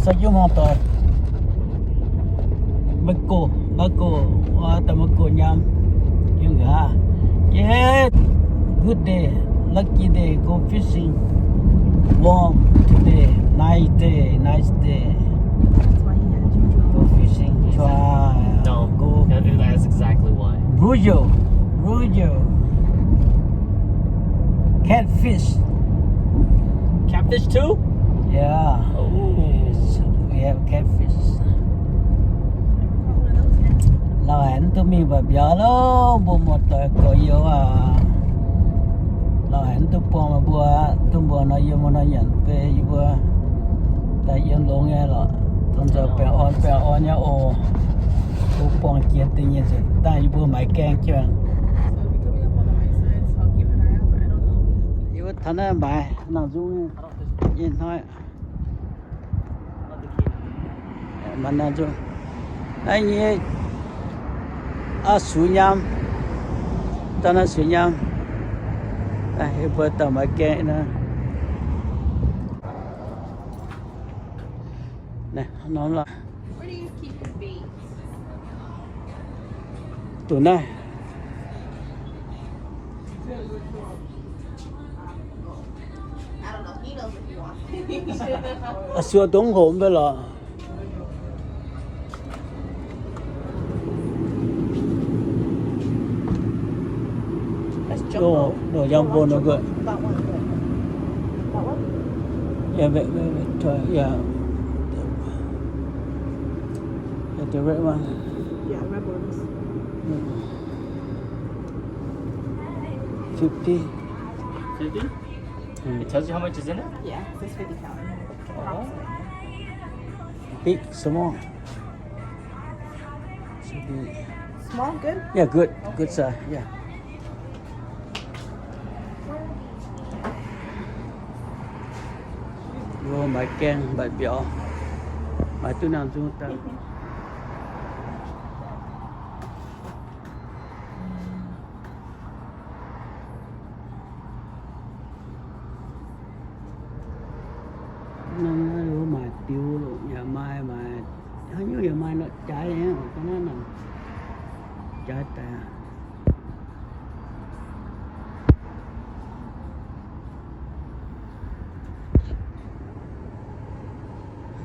Yiem hmuangx doic. Maiv gox, maiv gox, daaih maiv gox nyaam. Yiem nqa'haav. Good day, lucky day, go fishing. Warm today, nice day, nice day. Go fishing, try. No, go. That's exactly why. Royal, royal. Catfish. Catfish too? Yeah. Oh. We have catfish. Lauh haic mv duqv mingh mbatc mbiauz loh, mbuo muoz-doic gorx-youz aac. Lauh haic mv duqv buangh meih mbuo, duqv mbuo nor yiem nor nyanc beiv yie mbuo daaih yiem longx nyei lorqc. Dongh nzoih baengh orn baengh orn nyei oc. Mbuo buangh jiex deix nyei nzengc daaih yie mbuo maaiz gaeng jienv. Yie mbuo taux naaiv maaiz nangh nzung nyei hnoi. Mangc naaiv nzung. Naaiv nyei, aa, sux nyaam. Daaih naaiv sux nyaam. Yie mbuo daaih maaiz gaeng naaiv. Naaiv norm lorqc. Duqv naaiv. Aa, sueih dongh hoc mv bei lorqc. No, no, jumbo no good. Yeah, wait, wait, wait, try, yeah. Yeah, the red one. Yeah, red ones. Fifty. Fifty? Mm. It tells you how much is in it? Yeah, it's fifty pounds. Oh. Big, small. Should be. Small, good? Yeah, good. Okay. Good size, yeah. Yie mbuo maaiz gaeng mbatc mbiauz, maaiz duqv nangh nzung daaih. Nangh naaiv yie mbuo maaiz diuh loh yaac maaih, maaih haaix nyungc yaac maaih lorqc, jaaix nyei, ga'naaiv nangc jaaix daaih.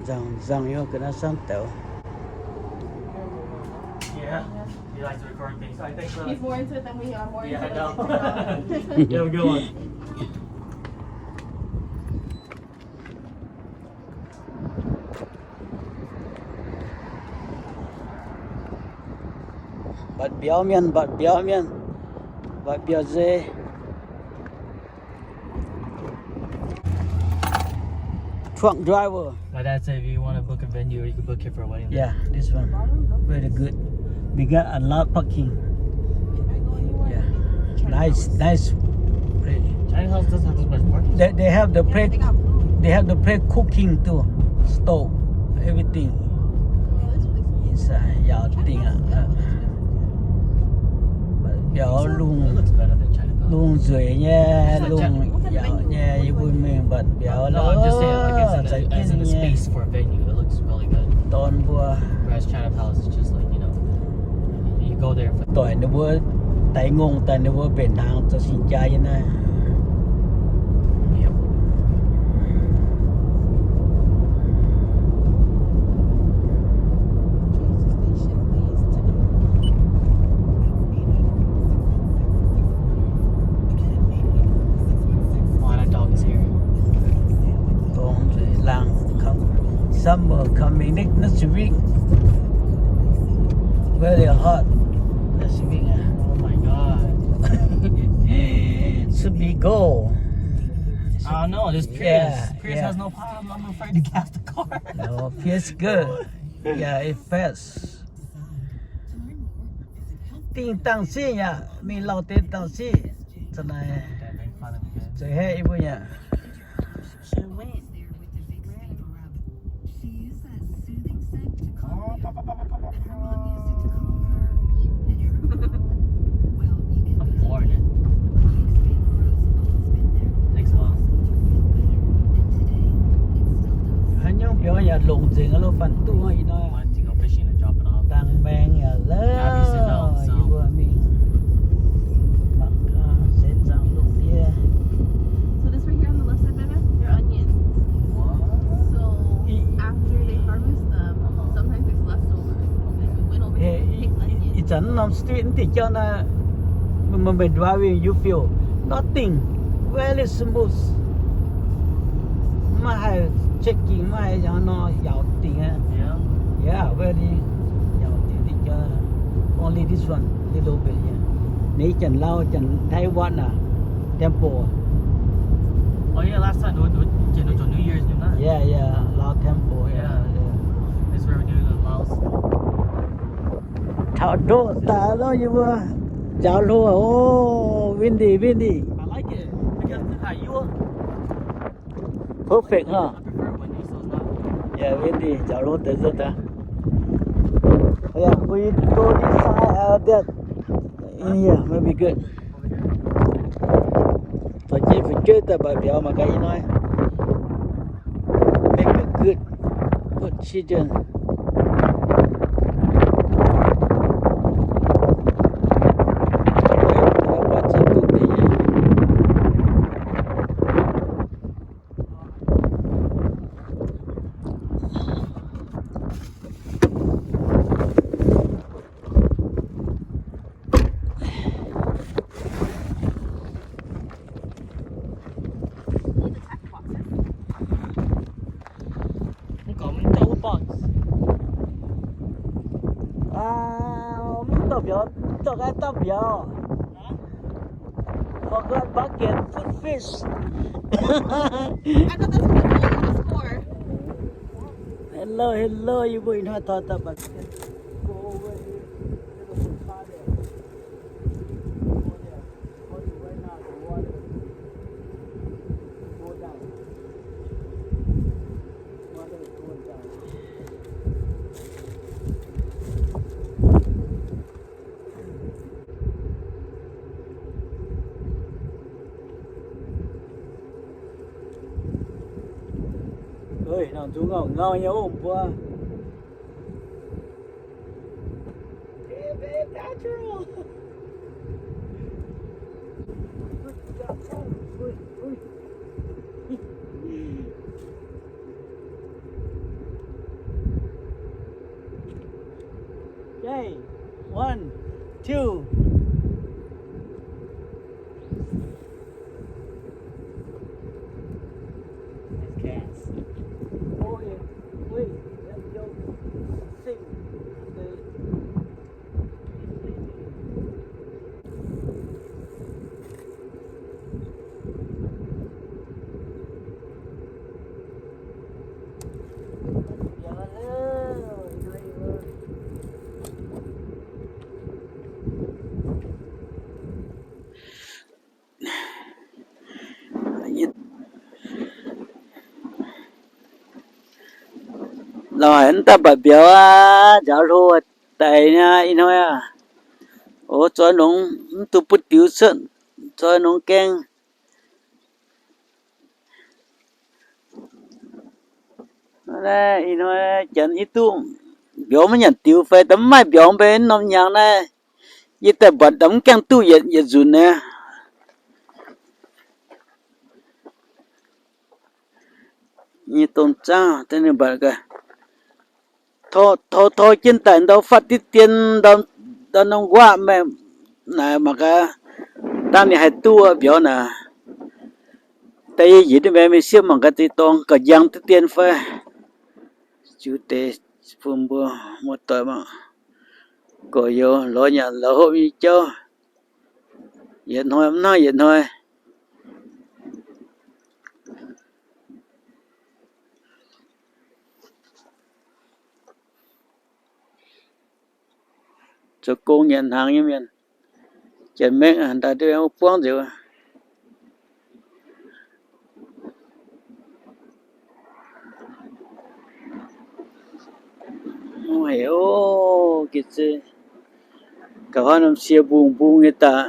Nzangc, nzangc yiem ga'naaiv samv douz. Yeah, he likes to record things. So I think, uh, he's more into it than we are, more into it than we are. Yeah, I know. Yeah, have a good one. Mbatc mbiauz mienh, mbatc mbiauz mienh, mbatc mbiauz nzeix. Truck driver. My dad said if you wanna book a venue, you can book it for a wedding. Yeah, this one. Very good. We got a lot parking. Yeah. Nice, nice place. Tiny house doesn't have this much parking. They, they have the place, they have the place cooking too. Stove, everything. Inside, yaac dingh aqv. Mbatc mbiauz lungh, lungh nzueic nyei, lungh yaac nyei, yie mbuo mingh mbatc mbiauz loh, za'gengh nyei. Dorn mbuo. Doic ninh mbuo daix ngongh daaih ninh mbuo mbenc hnaangx zoux cing-jaa yiem naaiv. Dongh laangh coming, summer coming next, next week. Very hot. Next week, ah. Oh my God. Should be go. Oh no, this Prius. Yeah, Prius has no problem. I'm afraid to gas the car. No, Prius good. Yeah, it fast. Dingh dangh siqv yaac mingh lauh deix dangh siqv. Za'naaic zueiz haeqv yie mbuo yaac. Haaix nyungc biauv yaac longc. Nzengc aqv, lov fanh duqv ih hnoi. Dangh maeng yaac lov, yie mbuo mingh mangc gaax se nzangc lungh ndiev. So this right here on the left side, Bebe, they're onions. So after they harvest them, sometimes there's leftover. And we went over here to pick onions. Ih zanc norm street mv diuh jauv naaiv, when driving you feel nothing, very smooth. Maiv haih checking, maiv haih nor yaauc dingc aqv. Yeah, very yaauc dingc diuh jauv. Only this one, little bit. Ninh janx-Lauv, janx-Taiwan aac, temple. Oh yeah, last time, yeah, yeah, Lao temple. Yeah, yeah. That's where we do the Laos. Taux ndoqv daaih lov yie mbuo njaaux hlo. Oh, windy, windy. Perfect, huh? Yeah, windy, njaaux hlo deix nzunc daaih. Yeah, we go this side, uh, that. Yeah, maybe good. Zoux jienv fu'jueiv daaih mbatc mbiauz mangc gaax ih hnoi. Make a good, good decision. Mv gorngv mv douh box. Aa, mv douh mbiauz, mv douh ga'naaiv dauh mbiauz. Forgot bucket, food fish. I thought that's what the bowl was for. Hello, hello, yie mbuo ih hnoi taux daaih bucket. Go over here. There's a spot there. Go there. Go to right now. The water. Go down. Water is going down. Oi, nangc nzung ngauh ngauh nyei ov mbuo. Keep it natural. Okay, one, two. Nice cast. Oh, yeah. Wait, let's go. Sing. Lorh, mv daaih mbatc mbiauz aqv, njaaux hlo daic nyei ih hnoi aqv. O, zoi nongx mv duqv butv diux cuotv, zoi nongx gaeng. Naaiv ih hnoi janx hiuv duqv mbiauz maiv nyanc diux fai da'maiv mbiauz mbe norm hnyangx naaiv. Yie daaih mbatc da'mv gaengh duqv yietc nzunc naaiv. Nyei dongh zaangv da'nyeic mbatc gaax. Tor, tor, tor jienv daaih ndau fatv diqv dien, ndau, ndau norm nquaqv maengh naaic mangc gaax, dangh ninh haih duqv mbiauz naaic. Daaih yie njiec duqv maengx mingh siepv mangc gaax deix dorngx gauh njang diqv dien fai. Ziux deix bun mbuo muoz-doic mangc. Gorx-youz lorz nyanc lorz hopv nyei jauv. Yietc hnoi mv hnangv yietc hnoi. Zoux gong nyanc hnaangx nyei mienh, janx-maengx daaih duqv buangv nzengc. Mv haiz oc, gitv zeiv gauh haav norm sie mbungh mbungh nyei daaih.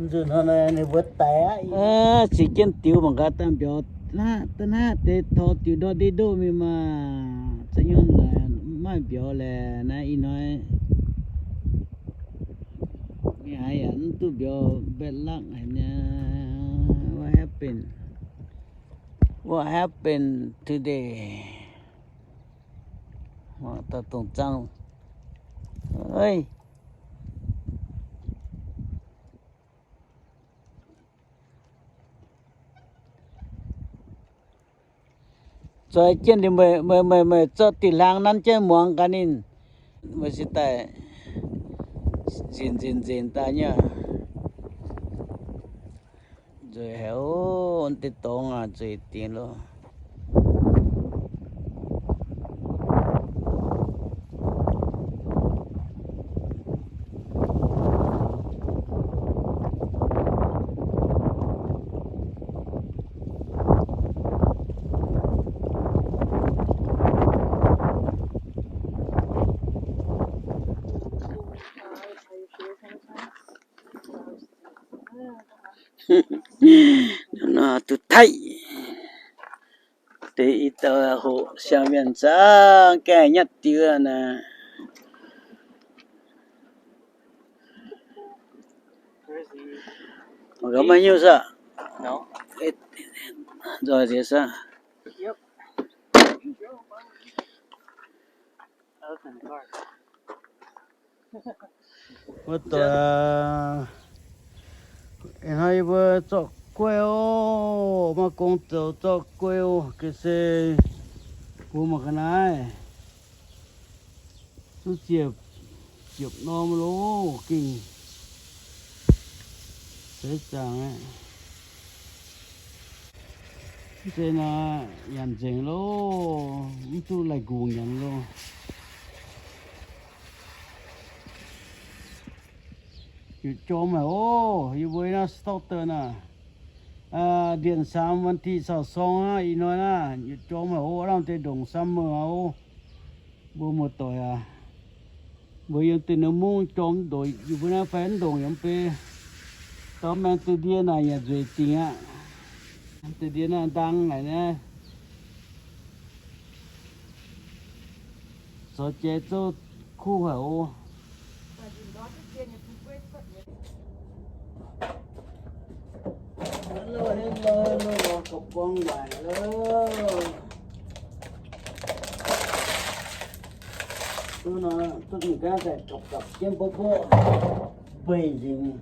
Nzunc hnoi ninh mbuo daix aqv. Sic jienv diux mangc gaax, daaih mbiauz hnangv, daaih hnangv deix tor diux ndortv ndiev ndoqv mingh maah. Za'nyungc maaih mbiauz laeh naaiv ih hnoi. Mingh haaix yaac mv duqv mbiauz, bad luck haic nyei. What happened? What happened today? Dongh zaangv, zoux jienv meih, meih, meih zorqv diuh hlaang nanv jienv muangx gaax ninh. Meih se daaih nzinc nzinc nzinc daaih nyei. Nzueic haic oc. Ov, deix dorngx aac, nzueic dingc loh. Nor duqv taiv. Deix i dauh hoqc siang mienh zangv gaengh nyatv diuv naaic. Mangc gaax maaih hnyouv saah? Nzoih nziex saah? Wuov doic, ih hnoi yie mbuo zorqv guaiv oc. Maiv gong zoux zorqv guaiv oc. Ga'sie mbuo mangc ga'naaiv, duqv ziepc, ziepc norm loh, gengh seix zaangc aqv. Mv zeiz naaic nyanc nzengc loh, mv duqv laih nqungc nyanc loh. Yietc jorm haic oc. Yie mbuo naaiv stock deix naaic, ndienh saam วันที่ saux sorng aqv. Ih hnoi naaiv yietc jorm haic oc. Lamh deix ndongc summer aqv oc. Mbuo muoz-doic aac, mbuo yiem deix nor mungv jorm ndongc, yie mbuo naaiv fai mv ndongc yaac mv bei. Dorh maengx deix ndie naaic yaac nzueic dingc aqv. Deix ndie naaiv ndang naaic naaiv, zorz jiex zouv kuv haic oc. Hello, hello, hello, gapv gorngv waaic loh. Duqv nor, duqv gapv daaih gapv gapv jienv mbuov mbuov, mbeix nzengc.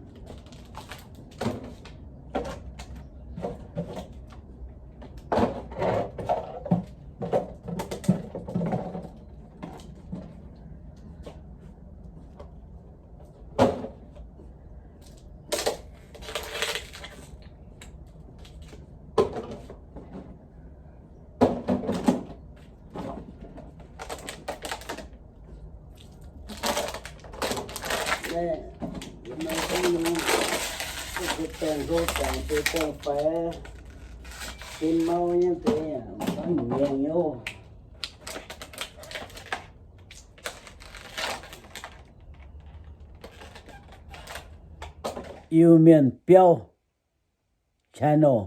Naaiv, yie mbuo baengh hlo baengh deix baengh faix, sin mau nyei deix, maiv muangx nyei oc. Iu-Mienh Biauv channel.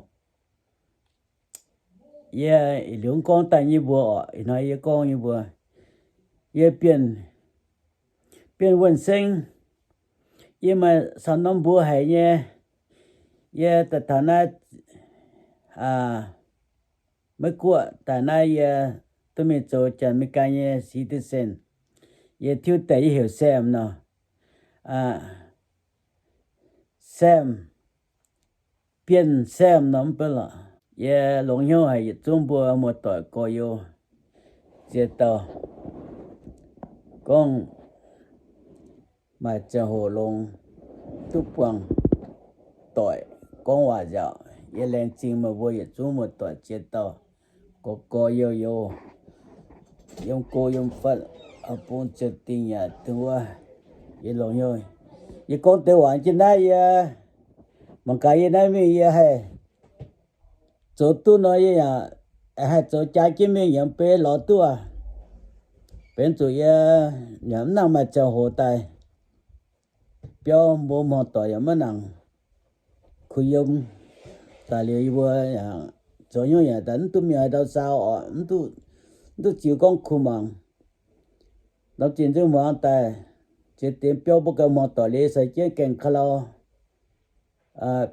Yie ih liuz gorngv daaih nyei mbuox oc, ih hnoi yie gorngv nyei mbuox. Yie Bienh, Bienh Wuonh Seng. Yie maaih camv norm mbuox haic nyei. Yie daaih taux naaiv, aa, Meiv Guoqv daaih naaiv yie duqv mingh zoux Janx-Meigaa nyei citizen. Yie tiuv deix yie heuc Sam nor. Aa, Sam, Bienh Sam nor mv baac lorqc. Yie longx hnyouv haic yietc zungv mbuo muoz-doic gorx-youz ziex dauh, gorngv maaih ziangh hoc longx duqv buangh doic gorngv waac nziaauc. Yie laengz zingh meih mbuo yietc zungv muoz-doic ziex dauh, gorx gorx-youz youz, yiem go yiem fatv, bung ziouc dingh yaac dingh wuov. Yie longx hnyouv. Yie gorngv deix waac jienv naaiv, yie mangc gaax yie naaiv mingh yie haih zoux duqv nor, yie yaac haih zoux jaa jienv mingh yaac mv bei lorz duqv aqv. Benx zuqc yie yaac mv nangh maaih ziangh hoc daaih biauv, mbuo muoz-doic yaac maiv nangc kuh yiem. Daaih liuz yie mbuo zoux hnyouv yaac daaih mv duqv mingh haaix ndau saau oc, mv duqv ziux gorngv kuh mangc. Norm zinh nzunc muangx daaih, ziex deix biauv mbuo ganh muoz-doic liuz sai jienv gaengh ka'lau,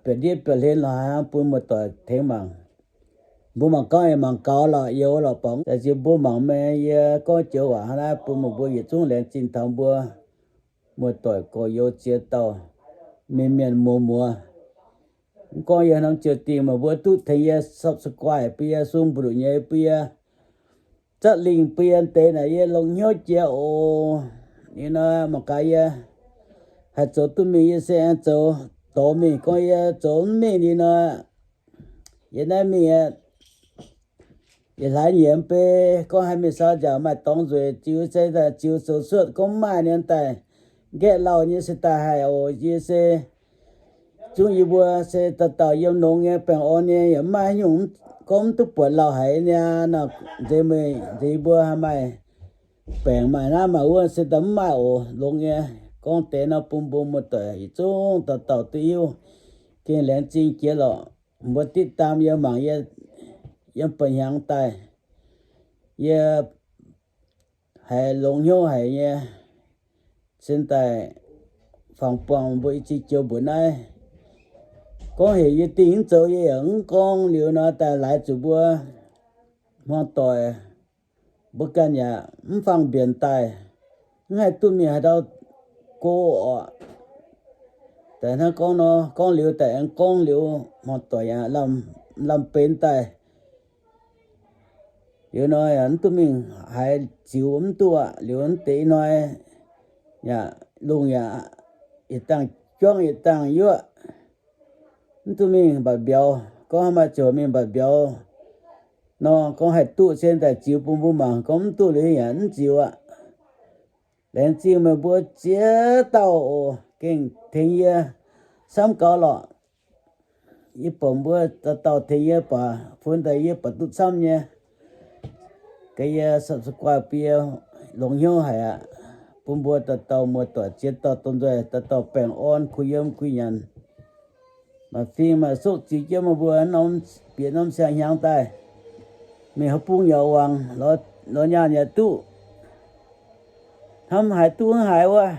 biauv-ndiev biauv-hlen lorz haaix bun muoz-doic tengx mangc. Mbuo mangc gaax, mangc gaux lorqc, youz lorqc, borngz daaih nziex mbuo mangc meih, yie gorngv joux waac hnangv naaiv bun meih mbuo yietc zungv laengz zingh taux mbuo muoz-doic gorx-youz ziex dauh, mienh mienh muoz muoz. Mv gorngv yie norm ziouc dingh meih mbuo duqv tengx yie subscribe bun yie, sung mbu'ndongx nyei bun yie, zatv lingh bun yie deix naaic, yie longx hnyouv jiex oc. Ninh nor mangc gaax yie haih zoux duqv mingh, yie se aengx zoux dorh mingh. Gorngv yie zoux mv mingh ninh nor, Yie naaiv mingh yietc hlaax nyeic mv bei, gorngv haaix mingh sau njaaux maaih dorngx nzueic ziux, se daaih ziux zoux cuotv gorngv mv maaih nyei daaih, nqaeqv lauh nyei se daaih haic oc. Yie se zungv yie mbuo se dauh dauh yiem longx nyei, baengh orn nyei, yaac mv maaih haaix nyungc gorngv mv duqv buatc lauh haic niaa. Nor nzeix meih nzeix yie mbuo haih maaih baengc maaih naaiv maaih wuov se daaih mv maaih oc. Longx nyei, gorngv deix nor bun mbuo muoz-doic yietc zungv dauh dauh duqv hiuv. Gengh laengz zingh jiex lorqc, mbuo diqv daam yie mangc yie yiem ba'hnyangx daaih, yie haiz longx hnyouv haic nyei, cingx daaih fangx buangh mbuo i ziex joux mbuoqc naaiv. Gorngv heuc yie dingh mv zoux yie yaac mv gorngv liuz nor daaih laaix zuqc mbuo hmuangx doic, mbuo ganh yaac mv fangx mbienc daaih, mv haih duqv mingh haaix ndau go orqc. Daaih hnangv gorngv nor, gorngv liuz daaih aengx gorngv liuz, hmuangx doic yaac lamh benx daaih. Liuz nor yaac mv duqv mingh haaix, ziux mv duqv aqv. Liuz mv deix ih hnoi yaac lungh yaac yietc dangh juangv yietc dangh yuoqv, mv duqv mingh mbatc mbiauz. Gorngv haaix maaih ziouc mingh mbatc mbiauz nor, gorngv haih duqv se daaih ziux bun mbuo mangc. Gorngv mv duqv liuz yaac mv ziux aqv. Laengz zingh meih mbuo ziex dauh oc, gengh tengx yie samv gaux lorqc. Yie buatc mbuo dauh dauh tengx yie baac fun daaih yie baac duqv camv nyei. Gaax yie subscribe bun yie, longx hnyouv haic aqv. Bun mbuo dauh dauh muoz-doic ziex dauh dorh nzueic, dauh dauh baengh orn, kuh yiem kuh nyanc, maaih fing maaih soqv ziux jienv meih mbuo norm bieqc norm siang-hnyangx daaih. Mingh haaix bung yaac wangc, lorz nyaanh yaac duqv, hnamv haaix duqv haaix wuov.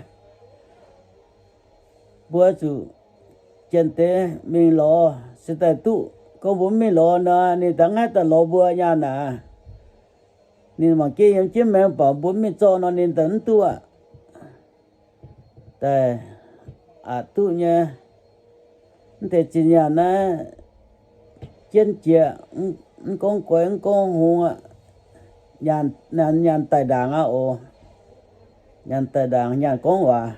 Mbuo zuqc janx-deix mingh lorz se daaih duqv. Gorngv mbuo mv mingh lorz nor, ninh daaih mv haih daaih lorz mbuo nyaanh aqv. Ninh mangc jienv yiem jienv maengx, mv baac mbuo mv mingh zorqv nor, ninh daaih mv duqv aqv. Daaih aqc duqv nyei. Mv deix zinh nyaanh naaiv jienv jiex, mv gorngv guai mv gorngv hung aqv. Nyaanh, nyaanh daaih ndaangc aqv oc. Nyaanh daaih ndaangc, nyaanh gorngv waac.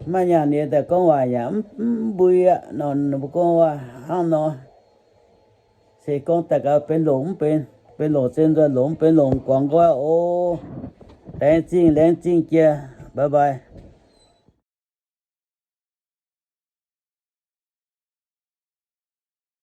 Mv maaih nyaanh ninh daaih gorngv waac yaac mv mbui aqv. Nor mbuo gorngv waac hnangv nor, se gorngv daaih gaax benx longc mv benx, benx longc se nzuonx, longc mv benx longc guangc nqoi oc. Laengz zingh, laengz zingh jiex, bye bye.